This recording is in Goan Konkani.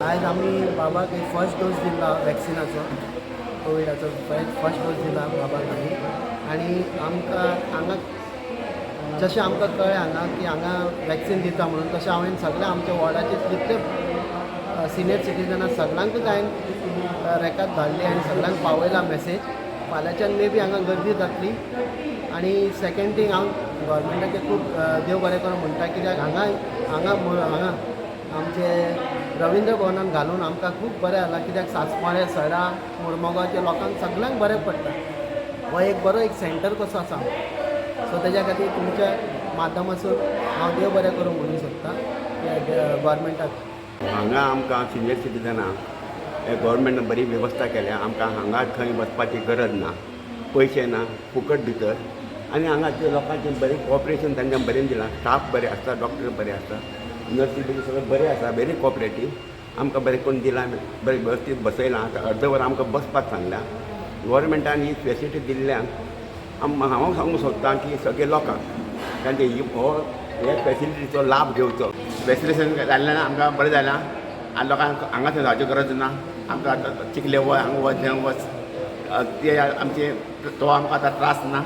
आयज आमी बाबाक एक फर्स्ट डोस दिला वॅक्सिनाचो, कोविडाचो फर्स्ट डोस दिला बाबाक आमी. आनी आमकां हांगा जशें आमकां कळ्ळें हांगा की हांगा वॅक्सीन दिता म्हणून, तशें हांवें सगळ्या आमच्या वॉर्डाचे जितले सिनियर सिटीजन सगळ्यांकूच हांवें रेकाद धाडली आनी सगळ्यांक पावयला मॅसेज. फाल्यांच्यान मे बी हांगा गर्दी जातली. आनी सेकंड थींग, हांव गव्हर्मेंटाचें खूब देव बरें करूं म्हणटा, कित्याक हांगा हांगा हांगा आमचे रविंद्र भवनान घालून आमकां खूब बरें जालां, कित्याक सासमाळे, सडा, मुरमुगांवच्या लोकांक सगळ्यांक बरें पडटा. हो एक बरो एक सेंटर कसो आसा. सो तेज्या खातीर तुमच्या माध्यमासून हांव देव बरें करूं म्हणूंक सोदता गव्हर्मेंटाक. हांगा आमकां सिनियर सिटीजनाक हे गव्हर्मेंटान बरी वेवस्था केल्या. आमकां हांगा खंय वचपाची गरज ना, पयशे ना, फुकट भितर. आनी हांगाचे लोकांचें बरें कॉपरेशन तांकां बरें दिलां. स्टाफ बरे आसता, डॉक्टर बरे आसता, नर्सी बी सगळें बरें आसा. Very cooperative. आमकां बरें करून दिलां, बरें वेवस्थीत बसयलां. आतां अर्द वर आमकां बसपाक सांगलां. गव्हर्मेंटान ही फेसिलिटी दिल्ल्यान हांव सांगूंक सोदतां की सगळे लोकांक तांचे ही हो हे फेसिलिटीचो लाभ घेवचो. वॅक्सिनेशन जाल्ल्यान आमकां बरें जालां आनी लोकांक हांगा थंय वचपाची गरज ना. आमकां आतां चिखले वच, हांगा वच, थंय वच, ते आमचे तो आमकां आतां त्रास ना.